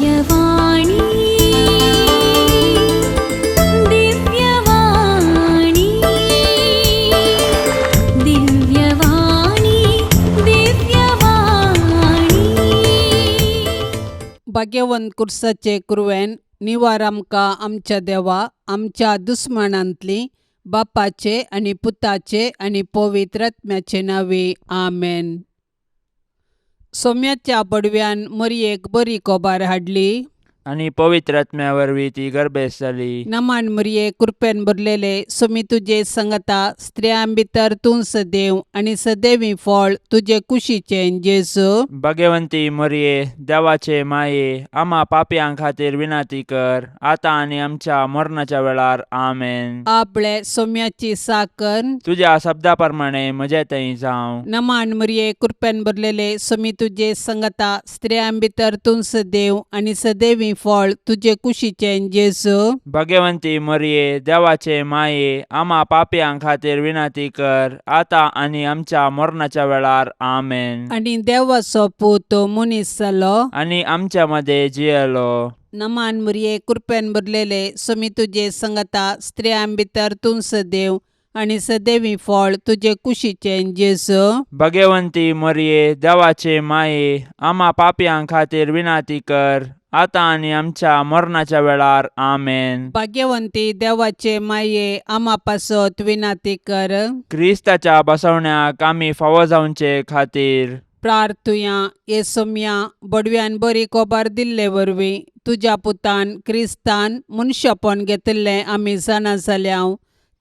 दिव्यवाणी, दिव्यवाणी, दिव्यवाणी, दिव्यवाणी. भाग्यवंत कुर्साचे कुरवेन निवार आमकां आमच्या देवा आमच्या दुस्मानांतली बापाचे आनी पुताचे आनी पवित्र आत्म्याचे नांवे आमेन. सोम्याच्या बडव्यान मरयेक बरी कोबार हाडली. आनी पवित्र आत्म्या वरवीं ती गर्भेस्त जाली. नमान मरये, कृपेन भरलेले, सुमी तुजे संगता, स्त्रियां भितर तूं सदैव आनी सदैवी फळ तुजे कुशीचें जेजू. भगवंती मरये, देवाचे माये, आमा पापयां खातीर विनंती कर, आतां आनी आमच्या मरणाच्या वेळार. आमेन. आपले सोम्याची साकर. तुज्या शब्दा प्रमाणे म्हजे थंय जावं. नमान मरये, कृपेन भरलेले, सुमी तुजे संगता, स्त्रियां भितर तूं सदैव आनी सदैवी फळ तुजे कुशीचें जेजू. भगवंती मरये, देवाचे माये, आमा पापयां खातीर विनंती कर, आतां आनी आमच्या मरणाच्या वेळार. आमेन. आनी देवाचो पूत मनीस जालो. आनी आमच्या मदें जियेलो. नमान मरये, कृपेन भरलेले, सुमी तुजे संगता, स्त्रियां भितर तूं सदैव आनी सदैवी फळ तुजे कुशीचें जेजू. भगवंती मरये, देवाचे माये, आमा पापयां खातीर विनंती कर, आतां आनी आमच्या मरणाच्या वेळार. आमेन. भाग्यवंती देवाचे माये, आमा पासत विनाती कर. क्रिस्ताच्या बसवण्याक आमी फावो जावचे खातीर. प्रार्थुया. ये सोम्या, बडव्यान बरी कोबार दिल्ले वरवीं तुज्या पुतान क्रिस्तान मनशापण घेतिल्लें आमी जाणा जाल्या.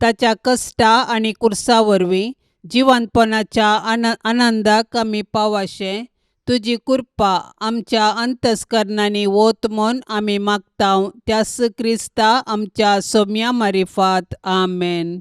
ताच्या कश्टा आनी कुर्सा वरवीं जिवंतपणाच्या आनंदाक आमी पावाशें तुजी कृपा आमच्या अंतस्करणांनी वत म्हूण आमी मागता, त्यास क्रिस्ता आमच्या सोम्या मारिफात. आमेन.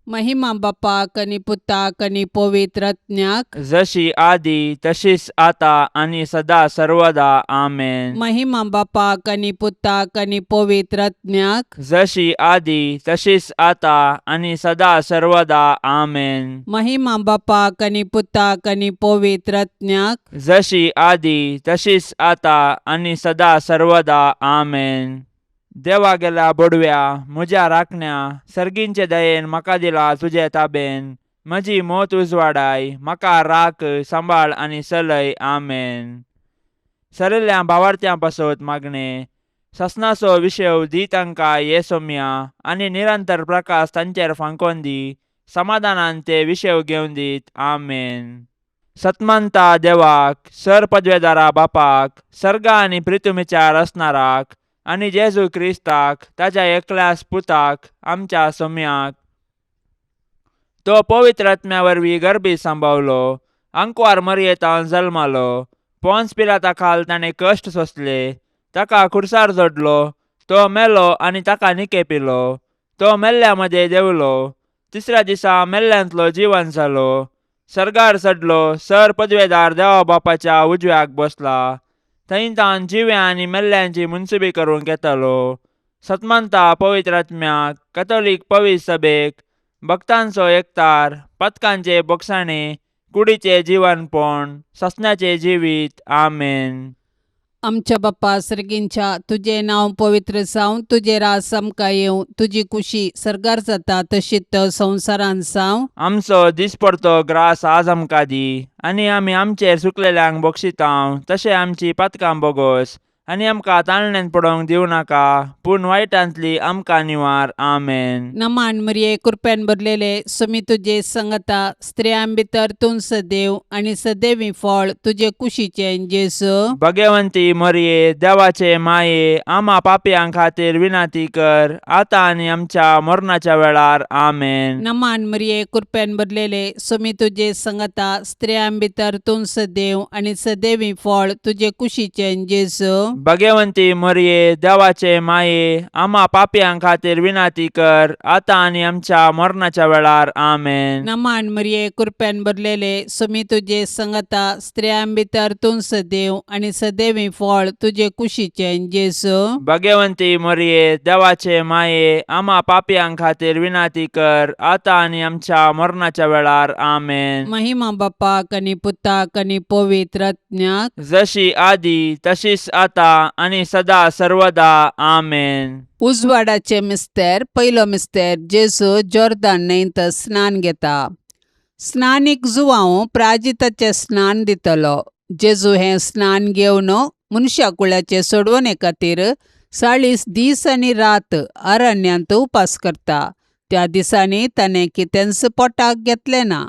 महिमा बापाक आनी पुताक आनी पवित्र आत्म्याक. जशी आदी तशीच आता आनी सदा सर्वदा. आमेन. महिमा बापाक आनी पुताक आनी पवित्र आत्म्याक. जशी आदी तशीच आता आनी सदा सर्वदा. आमेन. महिमा बापाक आनी पुताक आनी पवित्र आत्म्याक. जशी आदी तशीच आता आनी सदा सर्वदा. आमेन. देवा गेल्या बोडव्या, म्हज्या राखण्या, सर्गींचे दयेन म्हाका दिला तुजे ताबेन. म्हजी मोत उजवाडाय, म्हाका राख, सांबाळ आनी चलय. आमेन. सरिल्ल्या भावार्थ्यां पासत मागणें. ससनाचो विशेव दी तांकां ये सोम्या, आनी निरंतर प्रकाश तांचेर फांकोन दी. समाधानान ते विशेव घेवन दीत. आमेन. सतमंता देवाक, सर पदवेदारा बापाक, सर्गा आनी प्रितुमीच्या रचणाराक, आनी जेजू क्रिस्ताक, ताच्या एकल्याच पुताक, आमच्या सोम्याक, तो पवित्र आत्म्या वरवीं गर्भी सांबावलो, आंकवार मरयेतान जल्मालो, पोन्स पिलाता खाल ताणें कश्ट सोंसले, ताका खुर्सार जोडलो, तो मेलो आनी ताका निकेपिलो, तो मेल्ल्या मदें देंवलो, तिसऱ्या दिसा मेल्ल्यांतलो जिवन जालो, सर्गार चडलो, सर पदवेदार देवा बापाच्या उजव्याक बसला, थंय तान जिव्या आनी मेल्ल्यांची मुनसुबी करूंक येतालो. सतमंता पवित्र आत्म्याक, कथोलीक पवित्र सभेक, भक्तांचो एकतार, पथकांचे बोगसाणे, कुडीचे जिवनपण, ससण्याचे जिवीत. आमेन. आमच्या बाप्पा सर्गींच्या, तुजें नांव पवित्र जावं, तुजें रास आमकां येवं, तुजी कुशी सर्गार जाता तशीच संवसारांत जावं. आमचो दिसपडतो ग्रास आज आमकां दी, आनी आमी आमचेर चुकलेल्यांक बक्षितांव तशें आमची पातकां बोगोस, आनी आमकां ताळण्यांत पडोवंक दिवं नाका, पूण वायटांतली आमकां निवार. आमेन. नमान मरिये, कृपेन भरलेले, सुमी तुजे संगता, स्त्रियां भितर तूं सदैव आनी सदैवी फळ तुजे कुशीचें जेजू. भगवंती मरिये, देवाचे माये, आमा पापयां खातीर विनंती कर, आतां आनी आमच्या मरणाच्या वेळार. आमेन. नमान मरिये, कृपेन भरलेले, सुमी तुजे संगता, स्त्रियां भितर तूं सदैव आनी सदैवी फळ तुजे कुशीचें जेजू. भगवंती मोरये देवाचे माये आम्हा पापयां खातीर विनाती कर आतां आनी आमच्या मरणाच्या वेळार. आमेन. नमान मरिये, कृपेन भरलेले, सुमी तुजे संगता, स्त्रियां भितर तूं सदैव आनी सदैवी फळ तुजे कुशीचें जेजू. भगवंती मोरये देवाचे माये आम्हा पापयां खातीर विनाती कर आतां आनी आमच्या मरणाच्या वेळार. आमेन. महिमा बापाक आनी पुताक आनी पवित्र आत्म्याक. जशी आदी तशीच आता आनी सदा सर्वदा. आमेन. उजवाडाचे मिस्तेर. पयलो मिस्तेर. जेजू जोर्दान न्हंयत स्नान घेता. स्नानीक जुवांव प्राजिताचें स्नान दितलो. जेजू हें स्नान घेवन मनशा कुळाचे सोडवणे खातीर 40 दीस आनी रात अरण्यांत उपास करता. त्या दिसांनी ताणें कितेंच पोटाक घेतलें ना.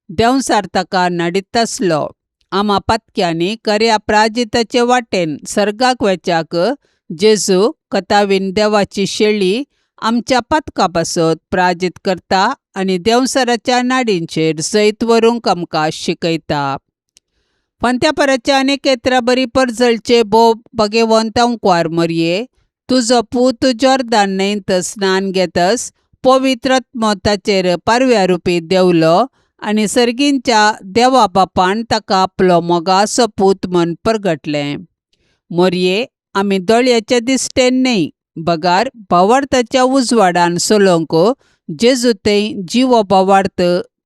देंवचार ताका नडीत आसलो. आमा पातक्यांनी खऱ्या प्राजिताचे वाटेन सर्गाक वेच्याक जेजू कथावीन देवाची शेळी आमच्या पातका पासत प्राजीत करता आनी देंवचाराच्या नाडींचेर जैत व्हरूंक आमकां शिकयता. फांत्यापराच्या अनेक बरी परजळचे भोव भगेवंत अंकवार मरये, तुजो पूत जोर्दान न्हंयत स्नान घेतस पवित्र आत्मो ताचेर पारव्या रुपी देंवलो आनी सर्गींच्या देवा बापान ताका आपलो मोगाचो पूत म्हण परगटलें. मोरये, आमी दोळ्याच्या दिश्टेन न्हय बगार भावार्थाच्या उजवाडान चलोवंक जेजू थंय जिवो भावार्थ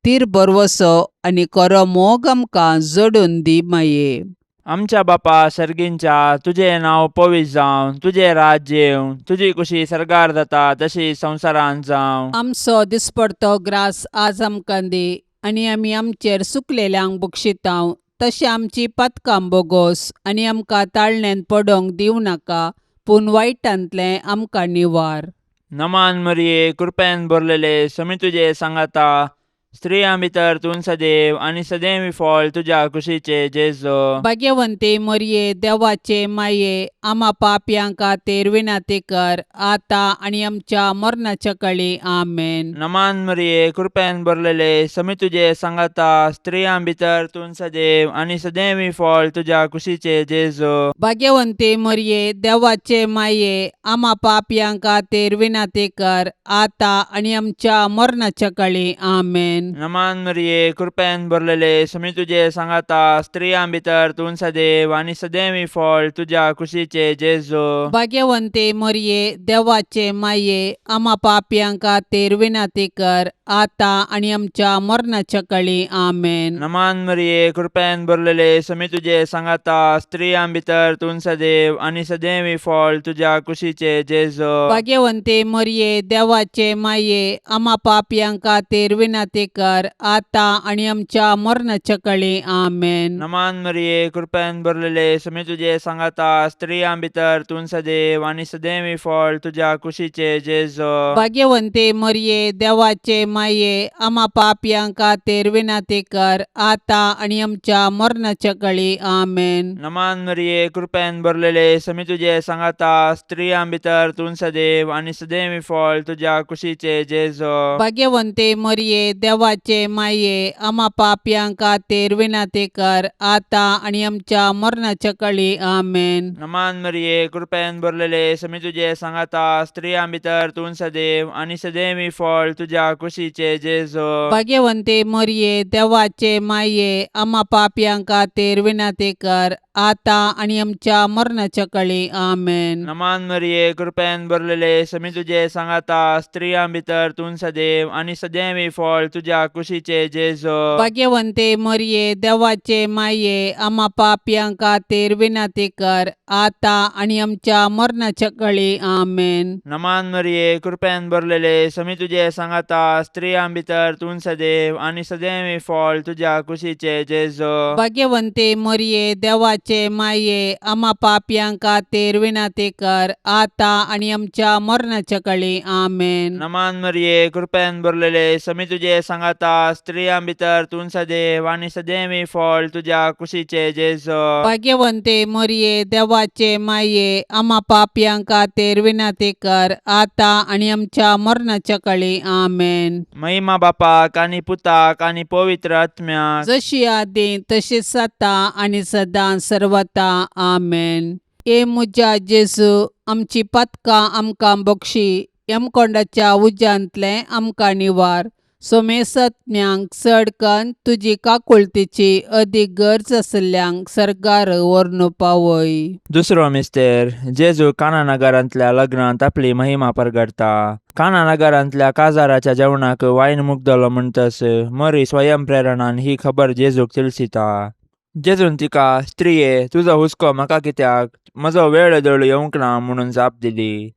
तीर भरवसो आनी खरो मोग आमकां जोडून दी माये. आमच्या बापा सर्गींच्या, तुजें नांव पवित्र जावं, तुजें राज्य येवं, तुजी कुशी सर्गार जाता तशी संवसारांत जावं. आमचो दिसपडतो ग्रास आज आमकां दी आनी आमी आमचेर सुकलेल्यांक बक्षितांव तशें आमची पातकां बोगोस आनी आमकां ताळण्यांत पडोवंक दिवं नाका पूण वायटांतलें आमकां निवार. नमान मरिये, कृपेन भरलेले, समी तुजे सांगाता, स्त्रियां भितर तूं सदैव आनी सदैव फळ तुज्या कुशीचे जेजू. भाग्यवंती मरिये, देवाचे माये, आमा पापयां खातीर विनंती कर आतां आनी आमच्या मरणाच्या कळी. आमेन. नमान मरिये, कृपेन भरलेले, समी तुजे सांगाता, स्त्रियां भितर तूं सदैव आनी सदैव फळ तुज्या कुशीचे जेजू. भाग्यवंती मरिये, देवाचे माये, आमा पापयां खातीर विनंती कर आतां आनी आमच्या मरणाच्या कळी. आमेन. नमान मरिये, कृपेन भरलेले, समी तुजे सांगाता, स्त्रियां भितर तूं सदैव आनी सदैव फळ तुज्या कुशीचे जेजू. भाग्यवंती मरिये, देवाचे माये, आमा पापयां खातीर विनंती कर आतां आनी आमच्या मरणाच्या कळी. आमेन. नमान मरिये, कृपेन भरलेले, समी तुजे सांगाता, स्त्रियां भितर तूं सदैव आनी सदैव फळ तुज्या कुशीचे जेजू. भाग्यवंती मरिये, देवाचे माये, आमा पापयां खातीर विनंती कर आतां आनी आमच्या मरणाच्या कळी. आमेन. नमान मरिये, कृपेन भरलेले, समी तुजे सांगाता, स्त्रियां भितर तूं सदैव आनी सदैव फळ तुज्या कुशीचे जेजू. भाग्यवंती मरिये, देवाचे माये, आमा पापयां खातीर विनंती कर आतां आनी आमच्या मरणाच्या कळी. आमेन. नमान मरिये, कृपेन भरलेले, समी तुजे सांगाता, स्त्रियां भितर तूं सदैव आनी सदैव फळ तुज्या कुशीचे जेजू. भाग्यवंती मरिये, देवाचे माये, आमा पापयां खातीर विनंती कर आतां आनी आमच्या मरणाच्या कळी. आमेन. नमान मरिये, कृपेन भरलेले, समी तुजे सांगाता, स्त्रियां भितर तूं सदैव आनी सदैव फळ तुज्या कुशीचे जेजू. भाग्यवंती मरिये, देवाचे माये, आमा पापयां खातीर विनंती कर आतां आनी आमच्या मरणाच्या कळी. आमेन. नमान मरिये, कृपेन भरलेले, समी तुजे सांगाता, स्त्रियां भितर तूं सदैव आनी सदैव फळ तुज्या कुशीचे जेजू. भाग्यवंती मरिये, देवाचे माये, आमा पापयां खातीर विनंती कर आतां आनी आमच्या मरणाच्या कळी. आमेन. नमान मरिये, कृपेन भरलेले, समी तुजे सांगाता, स्त्रियां भितर तूं सदैव आनी सदैव फळ तुज्या कुशीचे जेजू. भाग्यवंती मरिये, देवाचे माये, आमा पापयां खातीर विनंती कर आतां आनी आमच्या मरणाच्या कळी. आमेन. नमान मरिये, कृपेन भरलेले, समी तुजे सांगाता, स्त्रियां भितर तूं सदैव आनी सदैव फळ तुज्या कुशीचे जेजू. भाग्यवंती मरिये, देवाचे माये, आमा पापयां खातीर विनंती कर आतां आनी आमच्या मरणाच्या कळी. आमेन. महिमा बापाक आनी पुताक आनी पवित्र आत्म्याक. जशी आदी तशीच आतां आनी सदां सर्वता. आमेन. ए म्हज्या जेजू, आमची पातकां आमकां बक्षी, यमकोंडाच्या उज्यांतलें आमकां निवार. सोमेसत्म्यांक चड कन्न तुजी काकुळतीची अदीक गरज आशिल्ल्यांक सर्गार व्हरून पावय. दुसरो मिस्तेर. जेजू काना नगरांतल्या लग्नांत आपली महिमा परगटता. काना नगरांतल्या काजाराच्या जेवणाक वायन मुगदलो म्हणटस मरी स्वयं प्रेरणान ही खबर जेजूक तिळसिता. जेजून तिका, स्त्रिये, तुजो हुस्को म्हाका कित्याक? म्हजो वेळ दळू येवंक ना, म्हणून जाप दिली.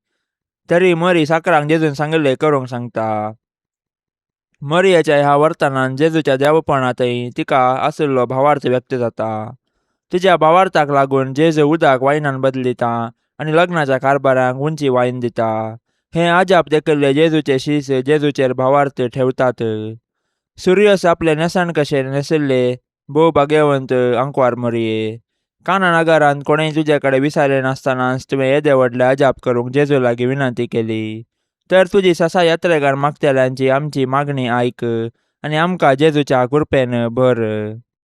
तरी मरी साकरांक जेजून सांगिल्लें करूंक सांगता. मरियेच्या ह्या वर्तनान जेजूच्या देवपणांतय तिका आशिल्लो भावार्थ व्यक्त जाता. तिच्या भावार्थाक लागून जेजू उदक वायनान बदलिता आनी लग्नाच्या कारभाराक उंची वायन दिता. हें अजाप देखिल्ले जेजूचे शीस जेजूचेर भावार्थ ठेवतात. सुर्यस आपले न्हेसण कशें न्हेसिल्ले भोव भाग्यवंत आंकवार मरिये, काना नगरांत कोणेय तुजे कडेन विचारलें नासतनाच तुवें येदे व्हडलें अजाप करूंक जेजू लागीं विनंती केली. तर तुजी ससा यात्रेगार मागतल्यांची आमची मागणी आयक आनी आमकां जेजूच्या कृपेन भर.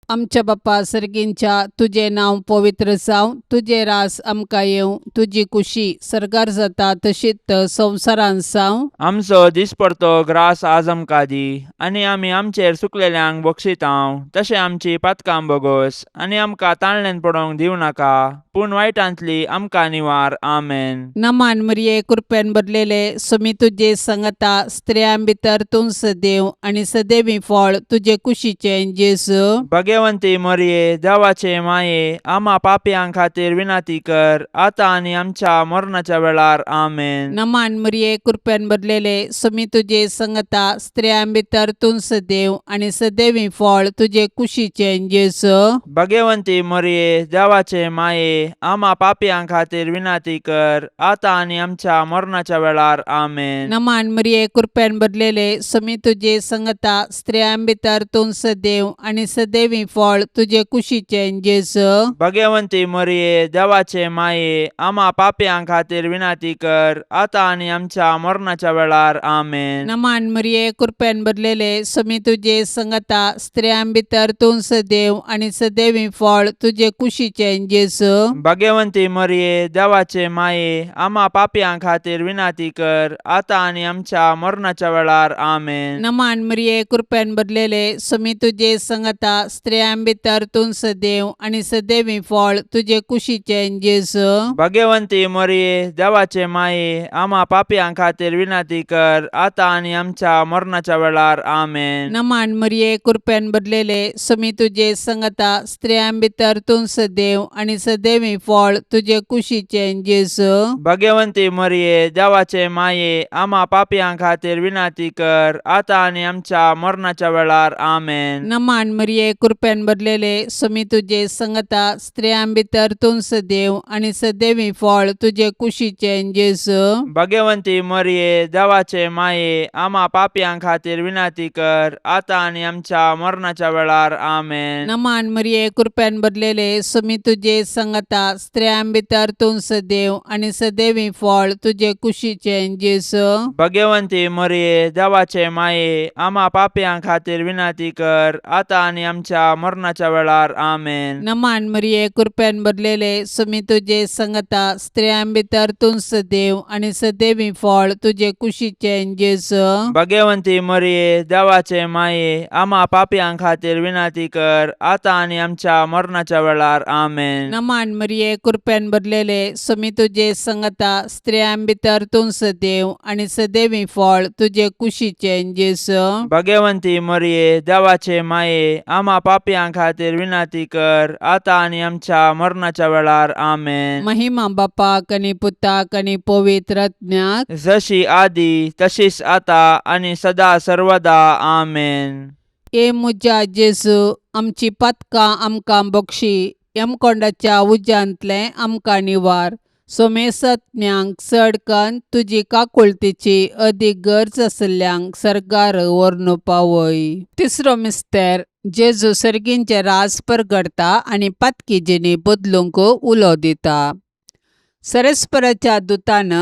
आमच्या बापा सर्गींच्या, तुजें नांव पवित्र जावं, तुजें रास आमकां येवं, तुजी कुशी सर्गार जाता तशीच संवसारांत जावं. आमचो दिसपडतो ग्रास आज आमकां दी आनी आमी आमचेर चुकलेल्यांक बक्षितांव तशें आमची पातकां बोगोस आनी आमकां ताळणेन पडोवंक दिवं नाका, पूण वायटांतली आमकां निवार. आमेन. नमान मरिये, कृपेन भरलेले, स्वामी तुजे संगता, स्त्रियां भितर तूं सदैव आनी सदैवी फळ तुजे कुशीचें जेजू. भगवंती मरिये, देवाचे माये, आमा पापयां खातीर विनंती कर, आतां आनी आमच्या मरणाच्या वेळार. आमेन. नमान मरिये, कृपेन भरलेले, स्वामी तुजे संगता, स्त्रियां भितर तूं सदैव आनी सदैवी फळ तुजे कुशीचें जेजू. भगवंती मरिये, देवाचे माये, आमा पापयां खातीर विनंती कर, आतां आनी आमच्या मरणाच्या वेळार. आमेन. नमान मरिये, कृपेन भरलेले, स्वामी तुजे संगता, स्त्रियां भितर तूं सदैव आनी सदैवी फळ तुजे कुशीचें जेजू. भगवंती मरिये, देवाचे माये, आमा पापयां खातीर विनंती कर, आतां आनी आमच्या मरणाच्या वेळार. आमेन. नमान मरिये, कृपेन भरलेले, स्वामी तुजे संगता, स्त्रियां भितर तूं सदैव आनी सदैवी फळ तुजे कुशीचें जेजू. भगवंती मरिये, देवाचे माये, आमा पापयां खातीर विनंती कर, आतां आनी आमच्या मरणाच्या वेळार. आमेन. नमान मरिये, कृपेन भरलेले, स्वामी तुजे संगता, स्त्रियां भितर तूं सदैव आनी सदैवी फळ तुजे कुशीचें जेजू. भगवंती मरिये, देवाचे माये, आमा पापयां खातीर विनंती कर, आतां आनी आमच्या मरणाच्या वेळार. आमेन. नमान मरिये, कृपेन भरलेले, स्वामी तुजे संगता, स्त्रियां भितर तूं सदैव आनी सदैवी फळ तुजे कुशीचें जेजू. भगवंती मरिये, देवाचे माये, आमा पापयां खातीर विनंती कर, आतां आनी आमच्या मरणाच्या वेळार. आमेन. नमान मरिये, कृपेन भरलेले, स्वामी तुजे संगता, स्त्रियां भितर तूं सदैव आनी सदैवी फळ तुजे कुशीचें जेजू. भगवंती मरिये, देवाचे माये, आमा पापयां खातीर विनंती कर, आतां आनी आमच्या मरणाच्या वेळार. आमेन. नमान मरिये, कृपेन भरलेले, स्वामी तुजे संगता, स्त्रियां भितर तूं सदैव आनी सदैवी फळ तुजे कुशीचें जेजू. भगवंती मरिये, देवाचे माये, आमा पापयां खातीर विनंती कर, आतां आनी आमच्या मरणाच्या वेळार. आमेन. नमान मरिये, कृपेन भरलेले, स्वामी तुजे संगता, स्त्रियां भितर तूं सदैव आनी सदैवी फळ तुजे कुशीचें जेजू. भगवंती मरिये, देवाचे माये, आमा पापयां खातीर विनंती कर, आतां आनी आमच्या मरणाच्या वेळार. आमेन. नमान मरिये, कृपेन भरलेले, स्वामी तुजे संगता, स्त्रियां भितर तूं सदैव आनी सदैवी फळ तुजे कुशीचें जेजू. भगवंती मरिये, देवाचे माये, आमा पापयां खातीर विनंती कर, आतां आनी आमच्या मरणाच्या वेळार. आमेन. महिमा बापाक आनी पुताक आनी पवित्र आत्म्याक. जशी आदी तशीच आता आनी सदा सर्वदा. आमेन. ए म्हज्या जेजू, आमची पातकां आमकां बक्षी, यमकोंडाच्या उज्यांतलें आमकां निवार. सोमेसत्म्यांक चड कन्न तुजी काकुळतीची अदीक गरज आशिल्ल्यांक सर्गार व्हरून पावय. तिसरो मिस्तेर. जेजू सर्गींचें राज परगडता आनी पातकी जिणी बदलूंक उलो दिता. सरस्पराच्या दुतान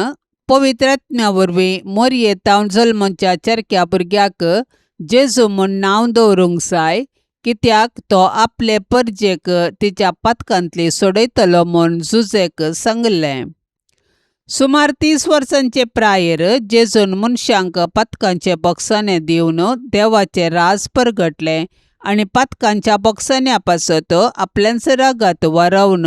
पवित्र आत्म्या वरवीं मोरये तावन जल्मच्या चरक्या भुरग्याक जेजू म्हूण नांव दवरूंक जाय. कित्याक तो आपले परजेक तिच्या पातकांतली सोडयतलो म्हूण जुजेक सांगलें. सुमार 30 वर्सांचे प्रायेर जेजून मनशांक पातकांचे बोगसाणें दिवन देवाचें राज परगटलें आनी पातकांच्या बोगसाण्या पासत आपल्याच रागात वारोवन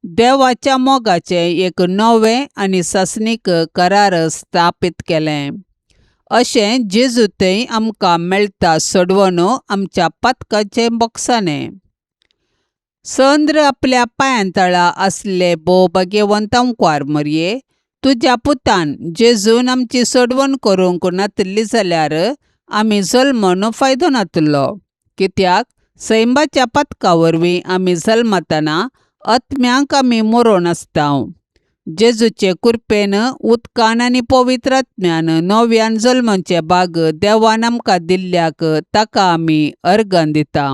देवाच्या मोगाचें एक नवें आनी सासणीक करार स्थापीत केलें. अशें जेजू थंय आमकां मेळटा सोडवन आमच्या पातकाचें बोगसाणें. चंद्र आपल्या पांयांतळा आसले भोव भाग्यवंत आंकवार मरये, तुज्या पुतान जेजून आमची सोडवण करूंक नातिल्ली जाल्यार आमी जल्मून फायदो नातिल्लो. कित्याक सैमाच्या पातका वरवीं आमी जल्मतना आत्म्यांक आमी मरोन आसता. जेजूचे कृपेन उदकान आनी पवित्र आत्म्यान नव्यान जल्माचे भाग देवान आमकां दिल्ल्याक ताका आमी अर्गां दिता.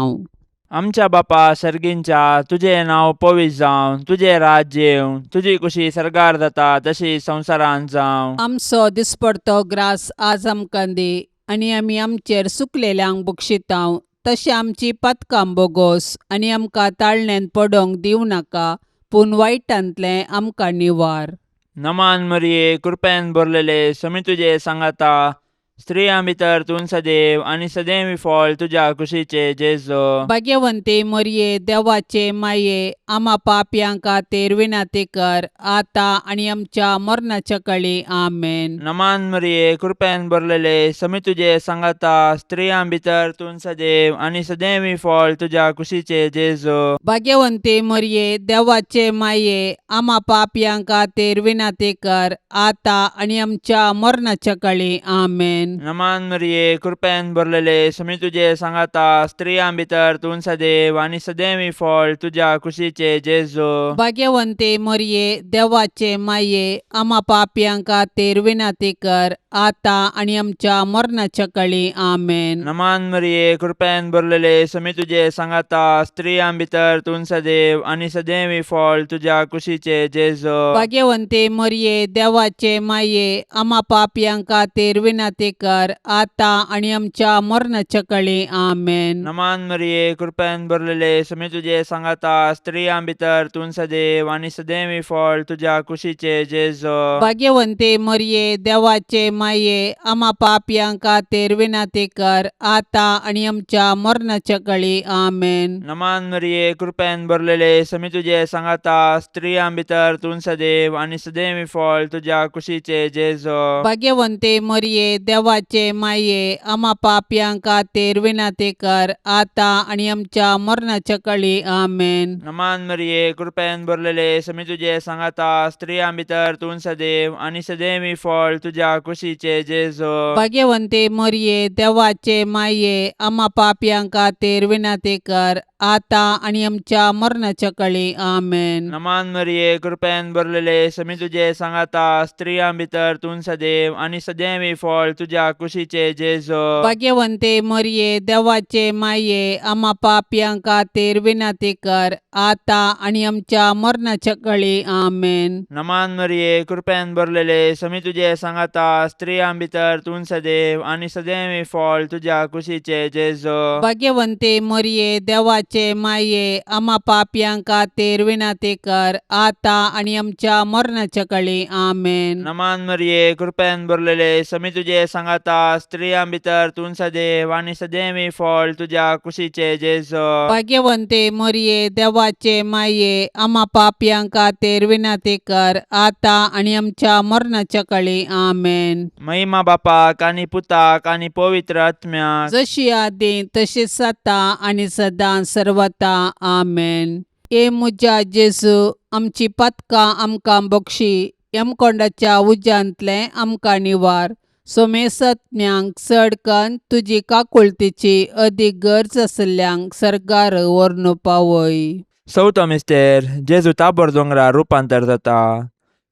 आमच्या बापा सर्गींच्या, तुजें नांव पवित्र जावं, तुजें राज्य येवं, तुजी कुशी सर्गार जाता तशी संवसारांत जावं. आमचो दिसपडतो ग्रास आज आमकां दी आनी आमी आमचेर सुकलेल्यांक बक्षितांव तशें आमची पातकां बोगोस आनी आमकां ताळण्यांत पडोंक दिवं नाका, पूण वायटांतलें आमकां निवार. नमान मरिये, कृपेन भरलेले, समी तुजे सांगाता, स्त्रियां भितर तूं सदैव आनी सदैव फळ तुज्या कुशीचे जेजू. भाग्यवंती मरये, देवाचे माये, आमा पापयां खातीर विनंती कर आतां आनी आमच्या मरणाच्या कळी. आमेन. नमान मरिये, कृपेन भरलेले, समी तुजे सांगाता, स्त्रियां भितर तूं सदैव आनी सदैव फळ तुज्या कुशीचे जेजू. भाग्यवंती मरये, देवाचे माये, आमा पापयां खातीर विनंती कर आतां आनी आमच्या मरणाच्या कळी. आमेन. नमान मरिये, कृपेन भरलेले, समी तुजे सांगाता, स्त्रियां भितर तूं सदैव आनी सदैव फळ तुज्या कुशीचे जेजू. भाग्यवंती मरये, देवाचे माये, आमा पापयां खातीर विनंती कर आतां आनी आमच्या मरणाच्या कळी. आमेन. नमान मरिये, कृपेन भरलेले, समी तुजे सांगाता, स्त्रियां भितर तूं सदैव आनी सदैव फळ तुज्या कुशीचे जेजू. भाग्यवंती मरये, देवाचे माये, आमा पापयां खातीर विनंती कर आतां आनी आमच्या मरणाच्या कळी. आमेन. नमान मरिये, कृपेन भरलेले, समी तुजे सांगाता, स्त्रियां भितर तूं सदैव आनी सदैव फळ तुज्या कुशीचे जेजू. भाग्यवंती मरये, देवाचे माये, आमा पापयां खातीर विनंती कर आतां आनी आमच्या मरणाच्या कळी. आमेन. नमान मरिये, कृपेन भरलेले, समी तुजे सांगाता, स्त्रियां भितर तूं सदैव आनी सदैव फळ तुज्या कुशीचे जेजू. भाग्यवंती मरये, देवाचे माये, आमा पापयां खातीर विनंती कर आतां आनी आमच्या मरणाच्या कळी. आमेन. नमान मरिये, कृपेन भरलेले, समी तुजे सांगाता, स्त्रियां भितर तूं सदैव आनी सदैव फळ तुज्या कुशीचे जेजू. भाग्यवंती मरये, देवाचे माये, आमा पापयां खातीर विनंती कर आतां आनी आमच्या मरणाच्या कळी. आमेन. नमान मरिये, कृपेन भरलेले, समी तुजे सांगाता, स्त्रियां भितर तूं सदैव आनी सदैव फळ तुज्या कुशीचे जेजू. भाग्यवंती मरये, देवाचे माये, आमा पापयां खातीर विनंती कर आतां आनी आमच्या मरणाच्या कळी. आमेन. नमान मरिये, कृपेन भरलेले, समी तुजे सांगाता, स्त्रियां भितर तूं सदैव आनी सदैव फळ तुज्या कुशीचे जेजू. भाग्यवंती मरये, देवाचे माये, आमा पापयां खातीर विनंती कर आतां आनी आमच्या मरणाच्या कळी. आमेन. नमान मरिये, कृपेन भरलेले, समी तुजे सांगाता, स्त्रियां भितर तूं सदैव आनी सदैव फळ तुज्या कुशीचे जेजू. भाग्यवंती मरये, देवाचे माये, आमा पापयां खातीर विनंती कर आतां आनी आमच्या मरणाच्या कळी. आमेन. महिमा बापाक आनी पुताक आनी पवित्र आत्म्याक, जशी आदी तशीच आतां आनी सदां सर्वता. आमेन. ए म्हज्या जेजू, आमची पातकां आमकां बक्षी, यमकोंडाच्या उज्यांतलें आमकां निवार, सोमेसत्म्यांक चड कन्न तुजी काकुळतीची अदीक गरज आशिल्ल्यांक सर्गार व्हरून पावय. चवथो मिस्तेर, जेजू ताबोर दोंगरार रुपांतर जाता.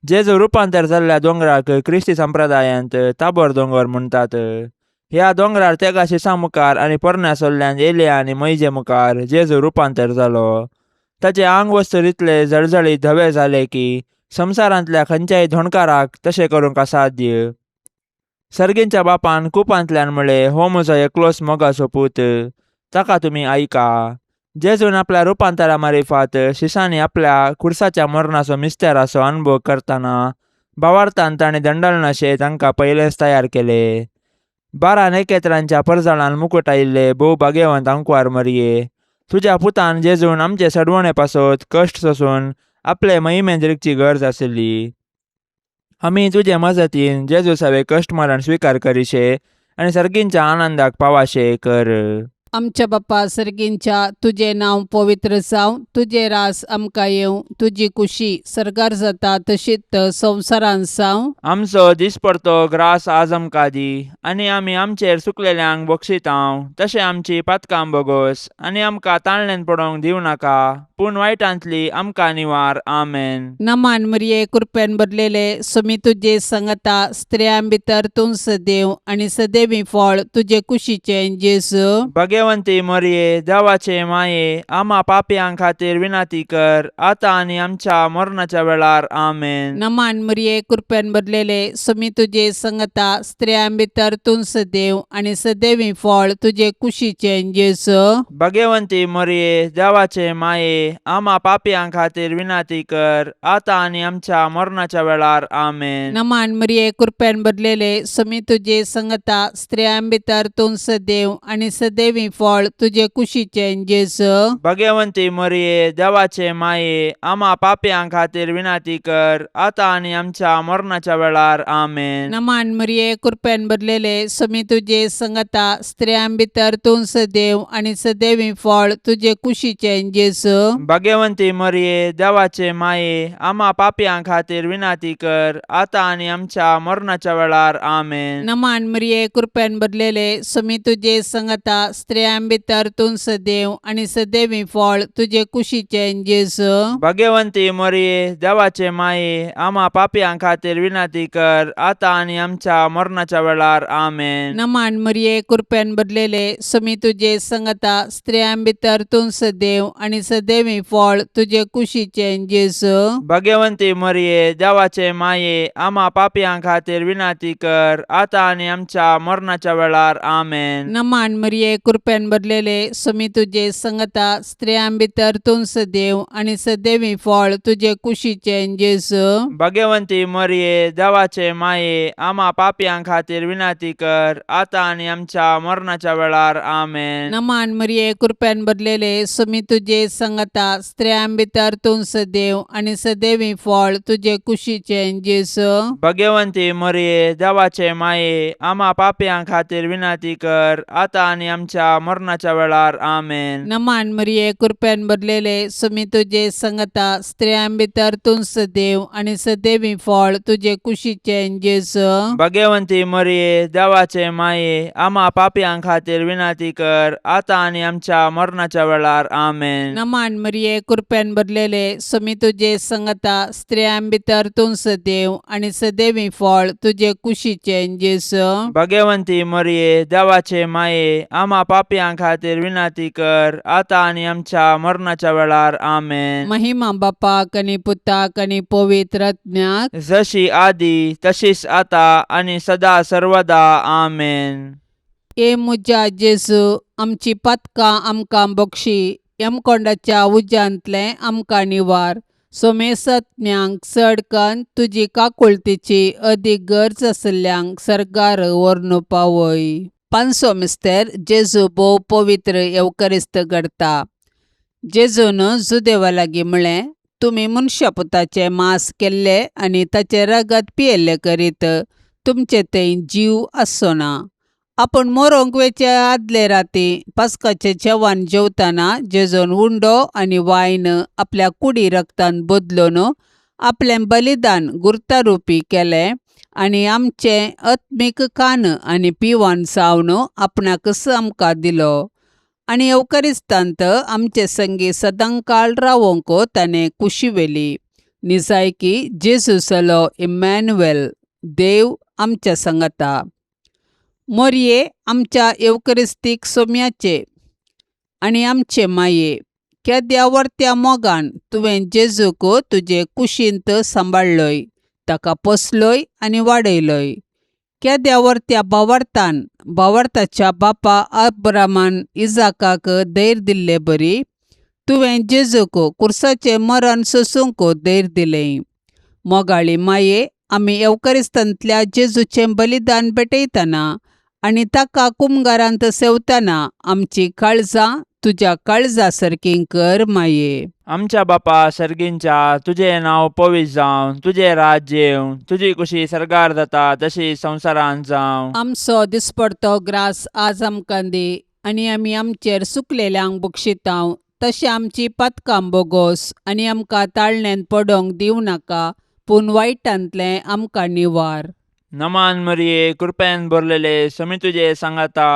जेजू रुपांतर जाल्ल्या दोंगराक क्रिस्ती संप्रदायांत ताबोर दोंगर म्हणटात. ह्या दोंगरार तेगा शिसां मुखार आनी पोरण्या सोल्ल्यान एलिया आनी मैजे मुखार जेजू रुपांतर जालो. ताचे आंग वस्तू इतले जळजळीत धवे जाले की संवसारांतल्या खंयच्याय धोणकाराक तशें करूंक असाध्य. सर्गींच्या बापान कुपांतल्यान म्हळें, हो म्हजो एकलोच मोगाचो पूत, ताका तुमी आयका. जेजून आपल्या रुपांतरा मारिफात शिसांनी आपल्या खुर्साच्या मरणाचो मिस्तेराचो अनुभव करतना भावार्थान ताणें दंडलनाशे तांकां पयलेंच तयार केले. 12 नखेत्रांच्या परजळान मुकूट आयिल्ले भोव भाग्यवंत आंकवार मरये, तुज्या पुतान जेजून आमचे सडवणे पासत कश्ट सोसून आपले महिमेन रिगची गरज आशिल्ली. आमी तुजे मजतीन जेजू सवे कश्ट मरण स्विकार करिशे आनी सर्गींच्या आनंदाक पावाशे कर. आमच्या बाप्पा सर्गींच्या, तुजें नांव पवित्र जावं, तुजें रास आमकां येवं, तुजी कुशी सर्गार जाता तशीच संवसारांत जावं. आमचो दिसपडतो ग्रास आज आमकां दी आनी आमी आमचेर चुकलेल्यांक बक्षितांव तशें आमची पातकां बोगोस आनी आमकां ताळणेन पडोवंक दिवं नाका, पूण वायटांतली आमकां निवार. आमेन. नमान मरिये, कृपेन भरलेले, सुमी तुजे संगता, स्त्रियां भितर तूं सदैव आनी सदैवी फळ तुजे कुशीचें जेजू. भगवंती मरये, देवाचे माये, आमा पापयां खातीर विनंती कर, आतां आनी आमच्या मरणाच्या वेळार. आमेन. नमान मरिये, कृपेन भरलेले, सुमी तुजे संगता, स्त्रियां भितर तूं सदैव आनी सदैवी फळ तुजे कुशीचें जेजू. भगवंती मरये, देवाचे माये, आमा पापयां खातीर विनंती कर, आतां आनी आमच्या मरणाच्या वेळार. आमेन. नमान मरिये, कृपेन भरलेले, सुमी तुजे संगता, स्त्रियां भितर तूं सदैव आनी सदैवी फळ तुजे कुशीचें जेजू. भगवंती मरये, देवाचे माये, आमा पापयां खातीर विनंती कर, आतां आनी आमच्या मरणाच्या वेळार. आमेन. नमान मरिये, कृपेन भरलेले, सुमी तुजे संगता, स्त्रियां भितर तूं सदैव आनी सदैवी फळ तुजे कुशीचें जेजू. भगवंती मरये, देवाचे माये, आमा पापयां खातीर विनंती कर, आतां आनी आमच्या मरणाच्या वेळार. आमेन. नमान मरिये, कृपेन भरलेले, सुमी तुजे संगता, स्त्रियां भितर तूं सदैव आनी सदैवी फळ तुजे कुशीचें जेजू. भगवंती मरये, देवाचे माये, आमा पापयां खातीर विनंती कर, आतां आनी आमच्या मरणाच्या वेळार. आमेन. नमान मरिये, कृपेन भरलेले, सुमी तुजे संगता, स्त्रियां भितर तूं सदैव आनी सदैवी फळ तुजे कुशीचें जेजू. भगवंती मरये, देवाचे माये, आमा पापयां खातीर विनंती कर, आतां आनी आमच्या मरणाच्या वेळार. आमेन. नमान मरिये, कृपेन भरलेले, सुमी तुजे संगता, स्त्रियां भितर तूं सदैव आनी सदैवी फळ तुजे कुशीचें जेजू. भगवंती मरये, देवाचे माये, आमा पापयां खातीर विनंती कर, आतां आनी आमच्या मरणाच्या वेळार. आमेन. नमान मरिये, कृपेन भरलेले, सुमी तुजे संगता, स्त्रियां भितर तूं सदैव आनी सदैवी फळ तुजे कुशीचें जेजू. भगवंती मरये, देवाचे माये, आमा पापयां खातीर विनंती कर, आतां आनी आमच्या मरणाच्या वेळार. आमेन. नमान मरिये, कृपेन भरलेले, सुमी तुजे संगता, स्त्रियां भितर तूं सदैव आनी सदैवी फळ तुजे कुशीचें जेजू. भगवंती मरये, देवाचे माये, आमा पापयां खातीर विनंती कर, आतां आनी आमच्या मरणाच्या वेळार. आमेन. नमान मरिये, कृपेन भरलेले, सुमी तुजे संगता, स्त्रियां भितर तूं सदैव आनी सदैवी फळ तुजे कुशीचें जेजू. भगवंती मरये, देवाचे माये, आमा पापयां खातीर विनंती कर, आतां आनी आमच्या मरणाच्या वेळार. आमेन. महिमा बापाक आनी पुताक आनी पवित्र आत्म्याक, जशी आदी तशीच आता आनी सदा सर्वदा. आमेन. ए म्हज्या जेजू, आमची पातकां आमकां बक्षी, यमकोंडाच्या उज्यांतलें आमकां निवार, सोमेसत्म्यांक चड कन्न तुजी काकुळतीची अदीक गरज आशिल्ल्यांक सर्गार व्हरून पावय. पांचवो मिस्तेर, जेजू भोव पवित्र येवकरिस्त घडता. जेजून जुदेवा लागीं म्हळें, तुमी मनशा पुताचें मांस केल्लें आनी ताचें रगत पियेल्लें करीत तुमचे थंय जीव आसचो ना. आपूण मरोंक वेचे आदले राती पास्काचें जेवण जेवतना जेजून उंडो आनी वायन आपल्या कुडी रगतान बदलून आपलें बलिदान गुर्तारुपी केलें आनी आमचें आत्मीक कान आनी पिवन जावन आपणाकच आमकां दिलो आनी येवकरिस्तांत आमचे संगी सदांकाळ रावोंक ताणें कुशी व्हेली. निजायकी जेजू जालो इमॅन्युएल, देव आमच्या सांगाता. मोरये, आमच्या येवकरिस्तीक सोम्याचे आनी आमचे माये, केद्या व्हडत्या मोगान तुवें जेजूक तुजे कुशींत सांबाळ्ळोय, ताका पोसलोय आनी वाडयलोय. केद्या वर्त्या भावार्थान भावार्थाच्या बापा अब्रामान इजाकाक धैर्य दिल्ले बरी तुवें जेजूक कुर्साचें मरण सोसूंक धैर्य दिलें. मोगाळी माये, आमी येवकरिस्तांतल्या जेजूचें बलिदान भेटयतना आनी ताका कुमगारांत सेवतना आमची काळजां तुज्या काळजा सारकीं कर माये. आमच्या बापा सर्गींच्या, तुजें नांव पवित्र जावं, तुजें राज्य येवं, तुजी कुशी सर्गार जाता तशी संवसारांत जावं. आमचो दिसपडतो ग्रास आज आमकां दी आनी आमी आमचेर सुकलेल्यांक बक्षितांव तशें आमची पातकां बोगोस आनी आमकां ताळण्यांत पडोंक दिवं नाका पूण वायटांतलें आमकां निवार. नमान मरिये, कृपेन भरलेले, समी तुजे सांगाता,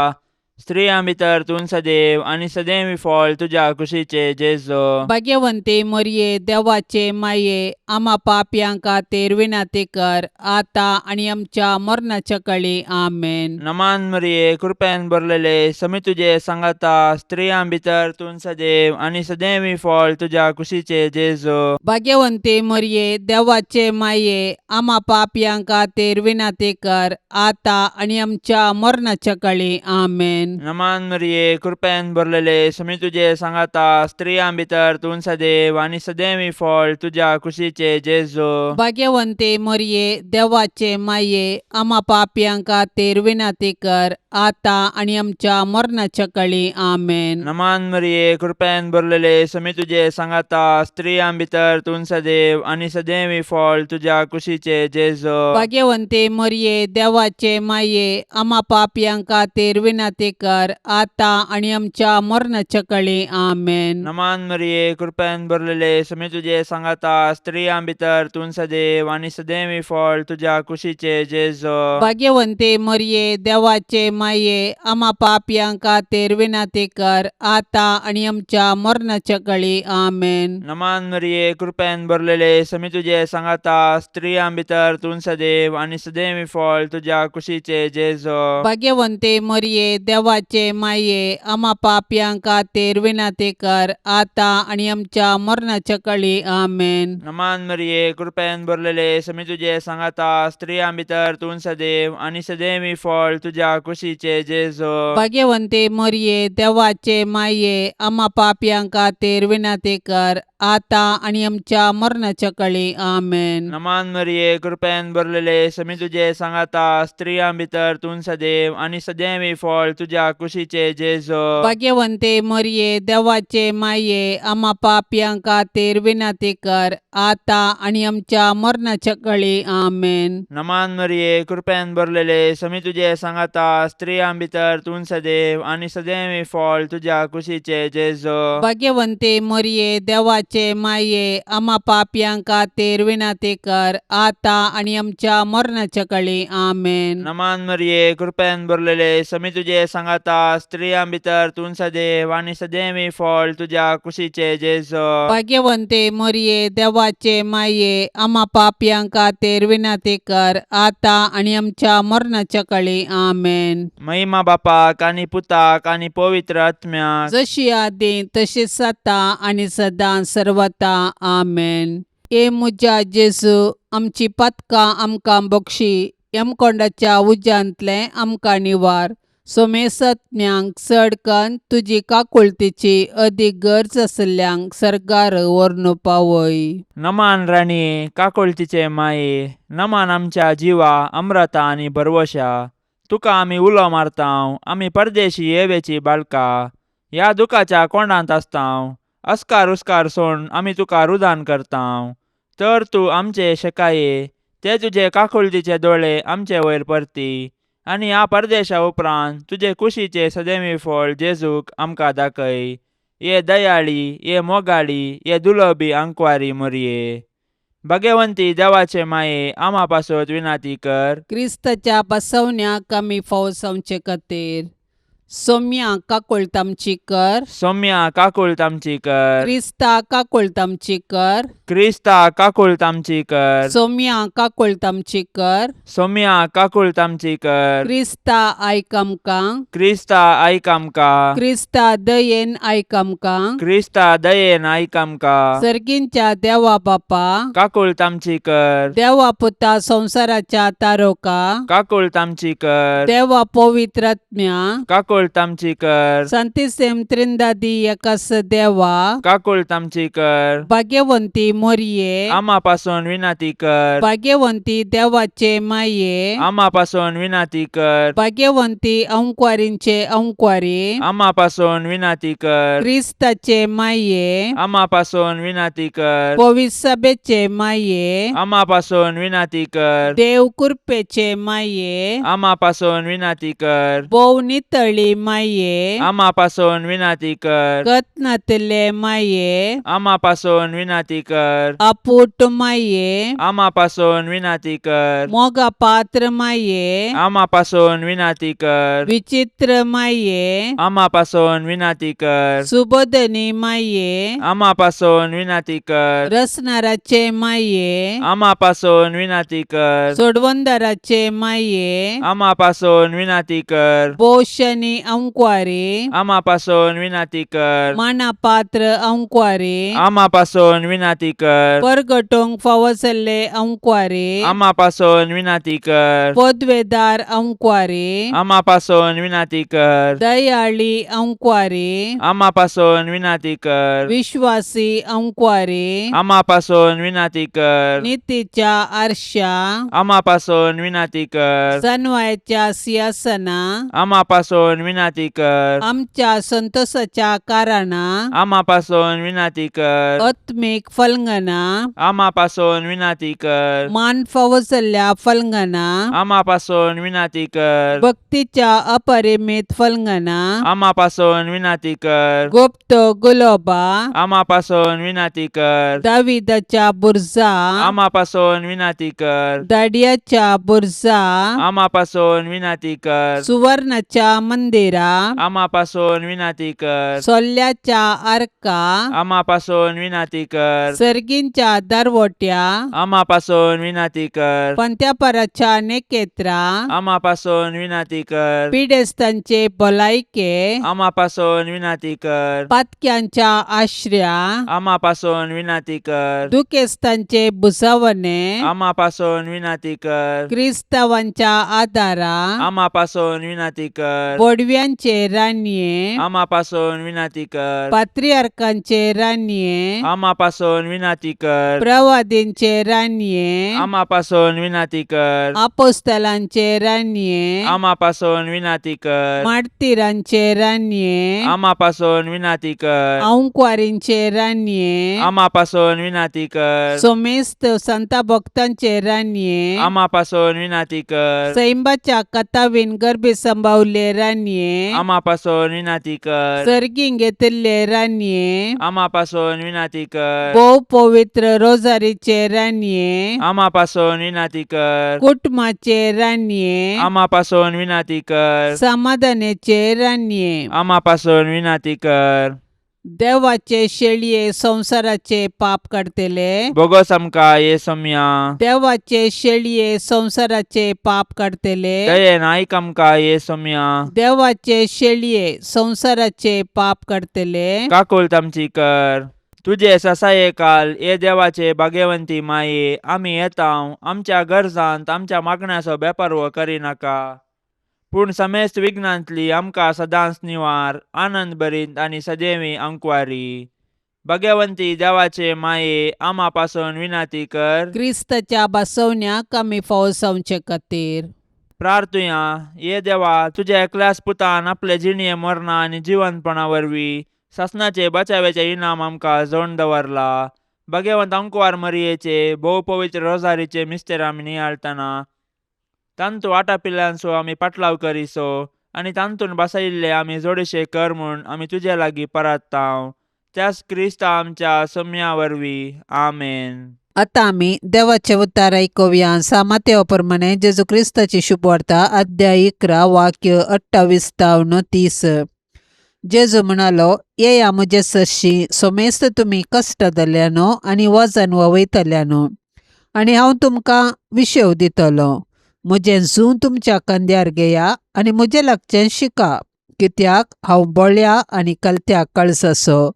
स्त्रियां भितर तूं सदैव आनी सदैव फळ तुज्या कुशीचे जेजो. भाग्यवंती मरये, देवाचे माये, आमा पापयां खातीर विनंती कर आतां आनी आमच्या मरणाच्या कळी. आमेन. नमान मरिये, कृपेन भरलेले, समी तुजे सांगाता, स्त्रियां भितर तूं सदैव आनी सदैव फळ तुज्या कुशीचे जेजो. भाग्यवंती मरये, देवाचे माये, आमा पापयां खातीर विनंती कर आतां आनी आमच्या मरणाच्या कळी. आमेन. नमान मरिये, कृपेन भरलेले, समी तुजे सांगाता, स्त्रियां भितर तूं सदैव आनी सदैव फळ तुज्या कुशीचे जेजो. भाग्यवंती मरये, देवाचे माये, आमा पापयां खातीर विनंती कर आतां आनी आमच्या मरणाच्या कळी. आमेन. नमान मरिये, कृपेन भरलेले, समी तुजे सांगाता, स्त्रियां भितर तूं सदैव आनी सदैव फळ तुज्या कुशीचे जेजो. भाग्यवंती मरये, देवाचे माये, आमा पापयां खातीर विनंती कर आतां आनी आमच्या मरणाच्या कळी. आमेन. नमान मरिये, कृपेन भरलेले, समी तुजे सांगाता, स्त्रियां भितर तूं सदैव आनी सदैव फळ तुज्या कुशीचे जेजो. भाग्यवंती मरये, देवाचे माये, आमा पापयां खातीर विनंती कर आतां आनी आमच्या मरणाच्या कळी. आमेन. नमान मरिये, कृपेन भरलेले, समी तुजे सांगाता, स्त्रियां भितर तूं सदैव आनी सदैव फळ तुज्या कुशीचे जेजो. भाग्यवंती मरये, देवाचे माये, आमा पापयां खातीर विनंती कर आतां आनी आमच्या मरणाच्या कळी. आमेन. नमान मरिये, कृपेन भरलेले, समी तुजे सांगाता, स्त्रियां भितर तूं सदैव आनी सदैव फळ तुज्या कुशीचे जेजो. भाग्यवंती मरये, देवाचे माये, आमा पापयां खातीर विनंती कर आतां आनी आमच्या मरणाच्या कळी. आमेन. नमान मरिये, कृपेन भरलेले, समी तुजे सांगाता, स्त्रियां भितर तूं सदैव आनी सदैव फळ तुज्या कुशीचे जेजो. भाग्यवंती मरये, देवाचे माये, आमा पापयां खातीर विनंती कर आतां आनी आमच्या मरणाच्या कळी. आमेन. नमान मरिये, कृपेन भरलेले, समी तुजे सांगाता, स्त्रियां भितर तूं सदैव आनी सदैव फळ तुज्या कुशीचे जेजो. भाग्यवंती मरये, देवाचे माये, आमा पापयां खातीर विनंती कर आतां आनी आमच्या मरणाच्या कळी. आमेन. नमान मरिये, कृपेन भरलेले, समी तुजे सांगाता, स्त्रियां भितर तूं सदैव आनी सदैव फळ तुज्या कुशीचे जेजो. भाग्यवंती मरये, देवाचे माये, आमा पापयां खातीर विनंती कर आतां आनी आमच्या मरणाच्या कळी. आमेन. महिमा बापाक आनी पुताक आनी पवित्र आत्म्याक, जशी आदी तशीच आतां आनी सदां सर्वता. आमेन. ए म्हज्या जेजू, आमची पातकां आमकां बक्षी, यमकोंडाच्या उज्यांतलें आमकां निवार, सोमेसत्म्यांक चड कन्न तुजी काकुळतीची अदीक गरज आशिल्ल्यांक सर्गार व्हरून पावय. नमान राणये, काकुळतीचे माये, नमान आमच्या जिवा अमृता आनी भरवशा, तुका आमी उलो मारतांव, आमी परदेशी येवेची बाळका, ह्या दुखाच्या कोंडांत आसतांव, अस्कार उस्कार सोड आमी तुका रुदान करतांव, तर तूं आमचे शेकाये ते तुजे काकुळतीचे दोळे आमचे वयर परती आनी ह्या परदेशा उपरांत तुजे कुशीचे सदैवी फळ जेजूक आमकां दाखय. ये दयाळी, ये मोगाळी, ये दुलबी आंकवारी मोरये, भगवंती देवाचे माये, आमा पासत विनाती कर. क्रिस्ताच्या बसवण्याक आमी फावो जावचे खातीर सोम्या काकुळट आमची कर. सौम्या काकुळट आमची कर. क्रिस्ता काकुळट आमची कर. क्रिस्ता काकुळट आमची कर. सोम्या काकुळट आमची कर. सोम्या काकुळट आमची कर. क्रिस्ता आयक आमकां. क्रिस्ता आयक आमकां. क्रिस्ता दयेन आयक आमकां. क्रिस्ता दयेन आयक आमकां. सर्गींच्या देवा बापा, काकुळट आमची कर. देवा पुता संवसाराच्या तारोका, काकुळट आमची कर. देवा पवित्रात्म्या, काकुळट आमची कर. संतिसेम त्रिंदादी एकास देवा, काकुळट आमची कर. भाग्यवंती मोरये, आमा पासून विनंती कर. भाग्यवंती देवाचे माये, आमा पासून विनंती कर. भाग्यवंती अंकवारींचे अंकवारी, आमा पासून विनंती कर. क्रिस्ताचे माये, आमा पासून विनंती कर. पविसभेचे माये, आमा पासून विनंती कर. देव कृपेचे माये, आमा पासून विनंती कर. भोव नितळी माये, आमा पासून विनंती कर. कत्नातले माये, आमा पासून विनंती कर. अपूट माये, आमा पासून विनंती कर. मोगा पात्र माये, आमा पासून विनंती कर. विचित्र माये, आमा पासून विनंती कर. सुबोधनी माये, आमा पासून विनंती कर. रसनाराचे माये, आमा पासून विनंती कर. सोडवंदाराचे माये, आमा पासून विनंती कर. पोषणी अंकवारी, आमा पासून विनंती कर. मानापात्र अंकवारी, आमा पासून विनंती कर. परगटोंक फावो जाल्ले अंकवारी, आमा पासून विनंती कर. पदवेदार अंकवारी, आमा पासून विनंती कर. दयाळी अंकवारी, आमा पासून विनंती कर. विश्वासी अंकवारी, आमा पासून विनंती कर. नितीच्या आरशा, आमा पासून विनंती कर. सनवायाच्या सिंहासना, आमा पासून विनंती कर. आमच्या संतोषाच्या कारणा, आमा पासून विनंती कर. आत्मीक फलंगना, आमा पासून विनंती कर. मान फावो जाल्ल्या फलंगना, आमा पासून विनंती कर. भक्तीच्या अपरिमित फलंगना, आमा पासून विनंती कर. गुप्त गुलोबा, आमा पासून विनंती कर. दाविदाच्या बुरजा, आमा पासून विनंती कर. दाडियाच्या बुरजा, आमा पासून विनंती कर. सुवर्णाच्या मंदिरा, आमा पासून विनंती कर. सोल्ल्याच्या आर्का, आमा पासून विनंती कर. सर्गींच्या दरवट्या, आमा पासून विनंती कर. पंत्यापराच्या नेकेत्रा, आमा पासून विनंती कर. पिडेस्तांचे भलायके, आमा पासून विनंती कर. पातक्यांच्या आश्र्या, आमा पासून विनंती कर. दुखेस्तांचे भुजावणे, आमा पासून विनंती कर. क्रिस्तावांच्या आदारा, आमा पासून विनंती कर. बोडव्यांचे रानये, आमा पासून विनंती कर. पात्रियार्कांचे रानये, आमा पासून विनंती कर. प्रवादींचे रानये, आमा पासून विनंती कर. आपोस्तलांचे रानये, आमा पासून विनंती कर. मार्तिरांचे रानये, आमा पासून विनंती कर. अंकवारींचे रानये, आमा पासून विनंती कर. सोमेस्त संता भक्तांचे रानये, आमा पासून विनंती कर. सैंबाच्या कथावीन गर्भी संभावले रानये, आमा पासून विनंती कर. सर्गीं घेतिल्ले रानये, आमा पासून विनंती कर. भोव पवित्र रोजारीचे रानये, आमा पासून विनंती कर. कुटुंबाचे रानये, आमा पासून विनंती कर. समाधानाचे रानये, आमा पासून विनंती कर. देवाचे शेळये संवसाराचे पाप काडतले, बोगस आमकां ये सोम्या. देवाचे शेळये संवसाराचे पाप काडतले, दयेन आयक आमकां ये सोम्या. देवाचे शेळये संवसाराचे पाप काडतले, काकुळट आमची कर. तुजे ससाये काल ये देवाचे भाग्यवंती माये, आमी येता आमच्या गरजांत आमच्या मागण्याचो बेपारवो करिनाका, पूण समेस्त विघ्नांतली आमकां सदांच निवार, आनंद भरीत आनी सदैवी अंकवारी. भाग्यवंती देवाचे माये, आमा पासून विनंती कर. क्रिस्ताच्या बसवण्याक आमी फावो जावचे खातीर. प्रार्थुया. ये देवा, तुज्या एकल्याच पुतान आपले जिणये मरणा आनी जिवंतपणा वरवीं सासणाचे बचाव्याचे इनाम आमकां जोड दवरला. भाग्यवंत अंकवार मरियेचे भोव पवित्र रोजारीचे मिस्तेर आमी नियाळटना तांतू आटापिल्ल्यांचो आमी पाटलाव करिसो आनी तांतून बसयिल्ले आमी जोडीशे कर म्हूण आमी तुजे लागीं परात्तांव, त्याच क्रिस्ता आमच्या सम्या वरवीं. आमेन. आतां आमी देवाचे उतार आयकुया. सामातेवा प्रमाणे जेजू क्रिस्ताची शुभवार्ता, अध्याय 11, वाक्य 28 तावन 30. जेजू म्हणालो, येया म्हजे सरशी सोमेस्त तुमी कश्ट जाल्यानो आनी वजन ववयतल्यानो आनी हांव तुमकां विशेव दितलो. म्हजें जूं तुमच्या खांद्यार घेया आनी म्हजें लागचें शिका, कित्याक हांव बोळ्या आनी कलत्या काळजाचो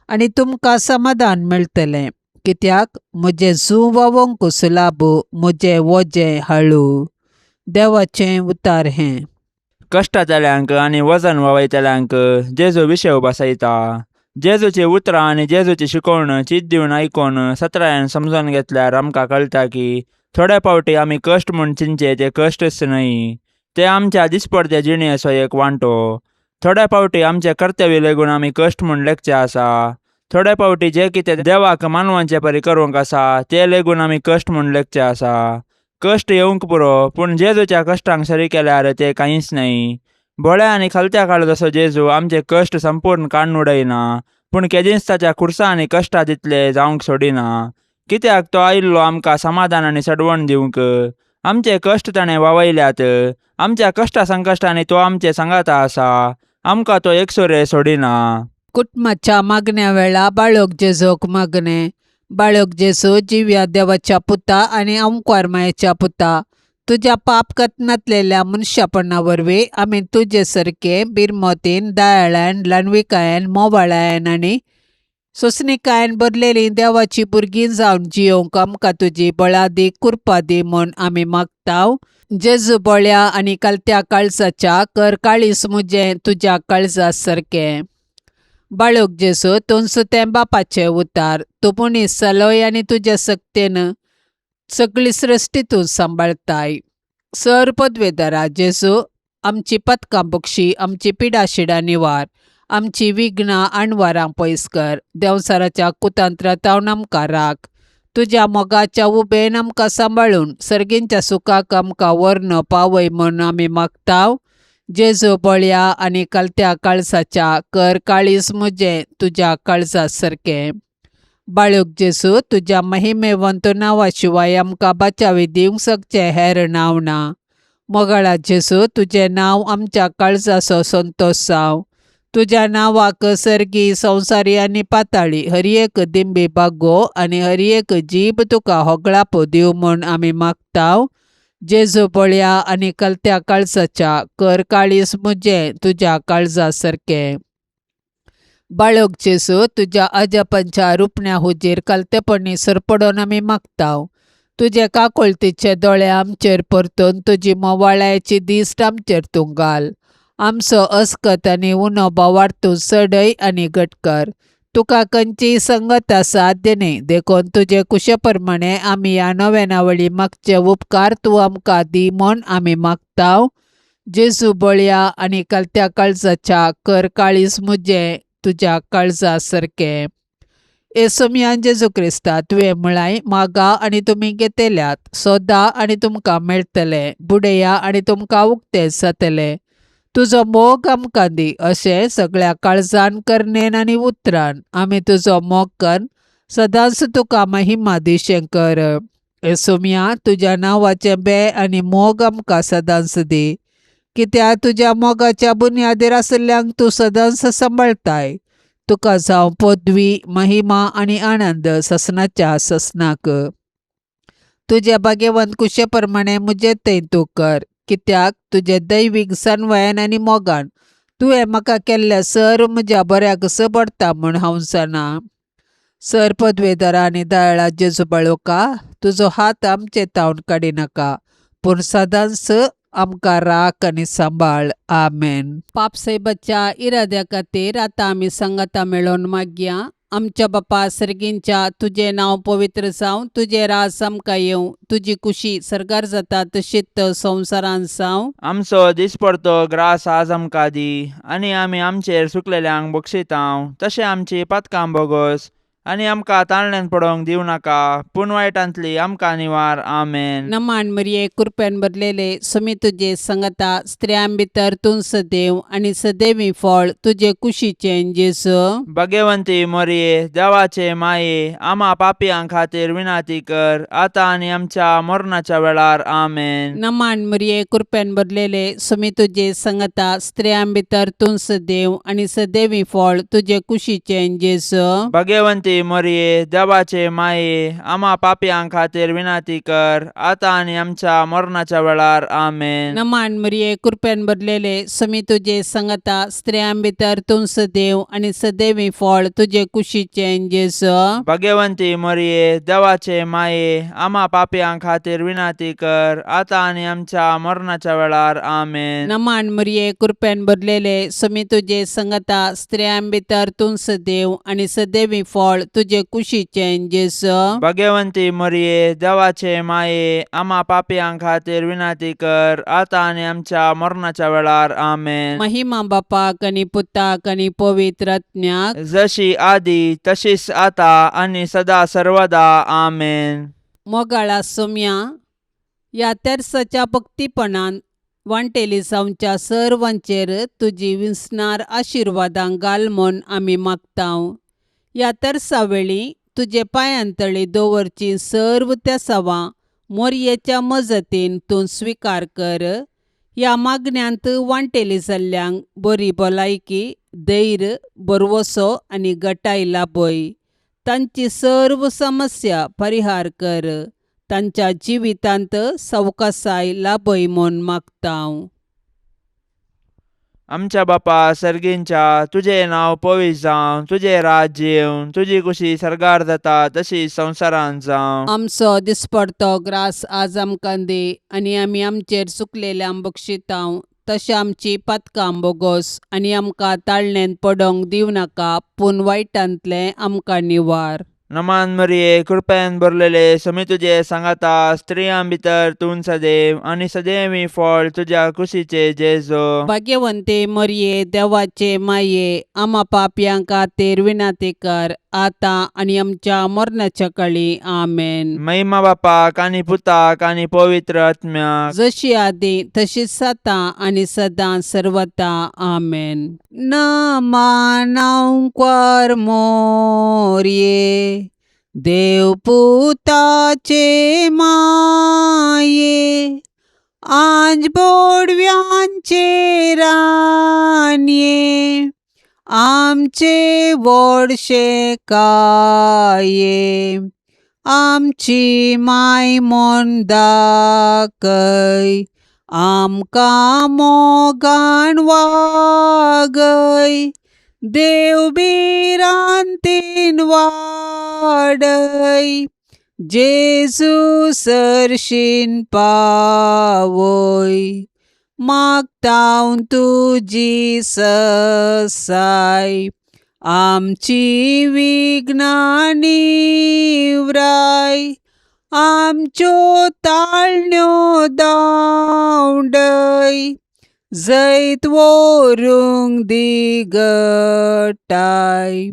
आनी तुमकां समाधान मेळटलें, कित्याक म्हजें जूं व्हांवोंक सुलाभ, म्हजें वजें हळू. देवाचें उतार हें. कश्टांतल्यांक आनी वजन वावयतल्यांक जेजू विशेव बसयता. जेजूची उतरां आनी जेजूची शिकवण चित दिवन आयकून सत्रायन समजून घेतल्यार आमकां कळटा की थोड्या फावटी आमी कश्ट म्हूण चिंतचे ते कश्टच न्हय, ते आमच्या दिसपडते जिणेचो एक वांटो. थोड्या फावटी आमचे कर्तव्य लेगून आमी कश्ट म्हूण लेखचे आसा. थोड्या फावटी जे कितें देवाक मानवांचे परी करूंक आसा ते लेगून आमी कश्ट म्हूण लेखचे आसा. कश्ट येवंक पुरो, पूण जेजूच्या कश्टांक सरी केल्यार ते कांयच न्हय. भोळ्या आनी खलत्या काळजाचो जेजू आमचे कश्ट संपूर्ण काडून उडयना, पूण केदींच ताच्या खुर्सा आनी कश्टां तितले जावंक सोडिना, कित्याक तो आयिल्लो आमकां समाधान आनी सडवण दिवंक. आमचे कश्ट ताणें वावयल्यात, आमच्या कश्टा संकश्टांनी तो आमचे सांगाता आसा, आमकां तो एकसुरे सोडिना. कुटुंबाच्या मागण्या वेळा बाळक जेजूक मागणें. बाळक जेजू, जिव्या देवाच्या पुता आनी अंकुर मायेच्या पुता, तुज्या पाप कथनांतलेल्या मनशापणा वरवीं आमी तुजे सारके बिरमोतीन, दयाळान, ल्हानविकायेन, मोवाळायेन आनी सोंसणिकायेन भरलेलीं देवाचीं भुरगीं जावन जियोवंक आमकां तुजी बळादीक कृपा दी म्हूण आमी मागतांव. जेजू बोळ्या आनी कलत्या काळजाच्या, कर काळीज म्हजें तुज्या काळजा सारकें. बाळक जेजू, तूंच तें बापाचें उतार, तूं मनीस जालोय आनी तुज्या सक्तेन सगळी सृश्टी तूं सांबाळताय. सर पदवेदारा जेजू, आमची पथकां बक्षी, आमची पिडाशिडां निवार, आमची विघ्नां आणवारां पयस कर, देंवचाराच्या कुतंत्रांतावन आमकां राख, तुज्या मोगाच्या उबेन आमकां सांबाळून सर्गींच्या सुखाक आमकां व्हरून पावय म्हूण आमी मागतांव. जेजू बळया आनी कलत्या काळजाच्या, कर काळीज म्हजें तुज्या काळजा सारकें. बाळक जेजू, तुज्या महिमेवंत नांवा शिवाय आमकां बचावी दिवंक शकचें हेर नांव ना. मोगाळा जेजू, तुजें नांव आमच्या काळजाचो संतोश जावं. तुज्या नांवाक सर्गी, संवसारी आनी पाताळी हर एक दिंबी बागो आनी हर एक जीब तुका होगळापो दिवं म्हूण आमी मागतांव. जेजू बळया आनी कलत्या काळजाच्या, कर काळीज म्हजें तुज्या काळजा सारकें. बाळक जेजू, तुज्या अजापांच्या रुपण्या हुजीर कलतेपणी सरपडोन आमी मागतांव. तुजे काकुळतीचे दोळे आमचेर परतून तुजी मोवाळायेची दिश्ट आमचेर तूं घाल. आमचो अस्कत आनी उणो भावार्थ तूं चडय आनी घट कर. तुका खंयचीय संगत साध्य न्ही, देखून तुजे कुशे प्रमाणे आमी ह्या नव्यानावळी मागचे उपकार तूं आमकां दी म्हूण आमी मागतांव. जेजू बळया आनी कलत्या काळजाच्या, कर काळीज म्हजें तुज्या काळजा सारकें. येसोमयान जेजू क्रिस्ता, तुवें म्हळाय, मागा आनी तुमी घेतल्यात, सोदा आनी तुमकां मेळटलें, बुडया आनी तुमकां उक्तें जातलें. तुजो मोग आमकां दी अशें सगळ्या काळजान, करणेन आनी उतरान आमी तुजो मोग कन्न सदांच तुका महिमा दिशें कर. येसोमया, तुज्या नांवाचें बे आनी मोग आमकां सदांच दी, कित्याक तुज्या मोगाच्या बुन्यादीर आशिल्ल्यांक तूं सदांच सांबाळताय. तुका जावं पदवी, महिमा आनी आनंद ससनाच्या ससनाक. तुज्या भाग्यवंत कुशे प्रमाणे म्हजें थंय तूं कर, कित्याक तुजे दैवीक सनवयान आनी मोगान तुवें म्हाका केल्ल्या सर म्हज्या बऱ्याक पडटा म्हूण हांव जाणा. सर पदवेदारा आनी दयाळा जेजू बाळोका, तुजो हात आमचे तावन काडिनाका, पूण सदांच आमकां राख आनी सांबाळ. आमेन. पापसाहेबाच्या इराद्या खातीर आतां आमी सांगाता मेळोवन मागया. आमच्या बापा सर्गींच्या, तुजें नांव पवित्र जावं, तुजें राज आमकां येवं, तुजी कुशी सर्गार जाता तशीच संवसारांत जावं. आमचो दिसपडतो ग्रास आज आमकां दी, आनी आमी आमचेर सुकलेल्यांक बक्षितांव तशें आमची पातकां बोगोस, आनी आमकां ताळण्यान पडोवंक दिवं नाका, पूण वायटांतली आमकां निवार. आमेन. नमान मरिये, कृपेन भरलेले, समी तुजे संगता, स्त्रियां भितर तूं सदैव आनी सदैवी फळ तुजे कुशीचें जेजू. भगवंती मोरये, देवाचे माये, आमा पापयां खातीर विनंती कर, आतां आनी आमच्या मरणाच्या वेळार. आमेन. नमान मरिये, कृपेन भरलेले, समी तुजे संगता, स्त्रियां भितर तूं सदैव आनी सदैवी फळ तुजे कुशीचें जेजू. भगवंती मोरये, देवाचे माये, आमा पापयां खातीर विनंती कर, आतां आनी आमच्या मरणाच्या वेळार. आमेन. नमान मरिये, कृपेन भरलेले, समी तुजे संगता, स्त्रियां भितर तूं सदैव आनी सदैवी फळ तुजे कुशीचें जेजू. भगवंती मोरये, देवाचे माये, आमा पापयां खातीर विनंती कर, आतां आनी आमच्या मरणाच्या वेळार. आमेन. नमान मरिये, कृपेन भरलेले, समी तुजे संगता, स्त्रियां भितर तूं सदैव आनी सदैवी फळ तुजे कुशीचें जेजू. भगवंती मोरये, देवाचे माये, आमा पापयां खातीर विनंती कर, आतां आनी आमच्या मरणाच्या वेळार. आमेन. महिमा बापाक आनी पुताक आनी पवित्र आत्म्याक, जशी आदी तशीच आता आनी सदा सर्वदा. आमेन. मोगाळा सोम्या, ह्या तेर्साच्या भक्तीपणान वांटेली जावच्या सर्वांचेर तुजी विसणार आशिर्वादां घाल म्हूण आमी मागतांव. ह्या तेर्सा वेळी तुजे पांयांतळी दवरची सर्व तेसावां मोरयेच्या मजतीन तूं स्विकार कर. ह्या मागण्यांत वांटेली जाल्ल्यांक बरी भलायकी, धैर्य, भरवसो आनी गटाय लाभय. तांची सर्व समस्या परिहार कर. तांच्या जिवितांत सवकासाय लाभय म्हूण मागतांव. आमच्या बापा सर्गींच्या, तुजें नांव पवित्र जावं, तुजें राज्य येवं, तुजी कुशी सर्गार जाता तशी संवसारांत जावं. आमचो दिसपडतो ग्रास आज आमकां दी आनी आमी आमचेर चुकलेल्यांक बक्षितांव तशें आमची पातकां बोगोस आनी आमकां ताळणेंत पडोंक दिवं नाका, पूण वायटांतलें आमकां निवार. नमान मरिये, कृपेन भरलेले, समी तुजे सांगाता, स्त्रियां भितर तूं सदैव आनी सदैवी फळ तुज्या कुशीचे जेजो. भाग्यवंते मरिये, देवाचे माये, आमा पापयां खातीर विनंती कर, आतां आनी आमच्या मरणाच्या काळी. आमेन. महिमा बापाक आनी पुताक आनी पवित्र आत्म्याक, जशी आदी तशीच आतां आनी सदां सर्वता. आमेन. नमः मोरये, देवपुताचे माये, आंज बोडव्यांचे रानये, आमचे व्हडशे काये, आमची माय म्हूण दाखय, आमकां मोगान वागय, देव भिरांतीन वाडय, जेजू सरशीन पावय, मागतांव तुजी ससाय, आमची विघ्नां निवराय, आमच्यो ताळण्यो दावडय, जैत व्हरूंक दी गटाय,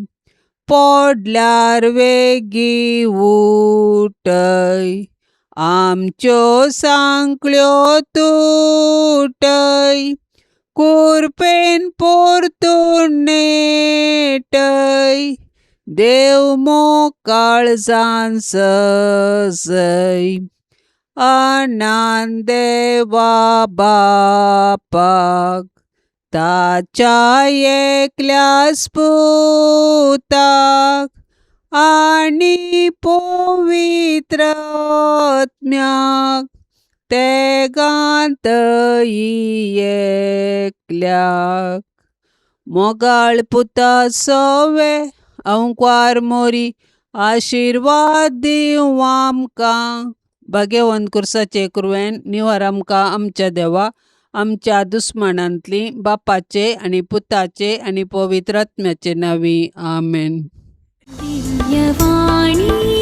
पडल्यार वेगीं उठय, आमच्यो सांकळ्यो तुटय, कुरपेन परतून नेटय, देव मोग काळजान सजय, अनान देवा बापाक, ताच्या एकल्याच पुताक आनी पवित्र आत्म्याक, तेगांत एकल्याक. मोगाळ पुता सोवे अंकवार मोरी, आशिर्वाद दिवं आमकां. भाग्यवंत कुर्साचे कुरवेन निवार आमकां आमच्या देवा आमच्या दुस्मानांतली, बापाचे आनी पुताचे आनी पवित्र आत्म्याचे नांवी. आमेन. दिव्यवाणी.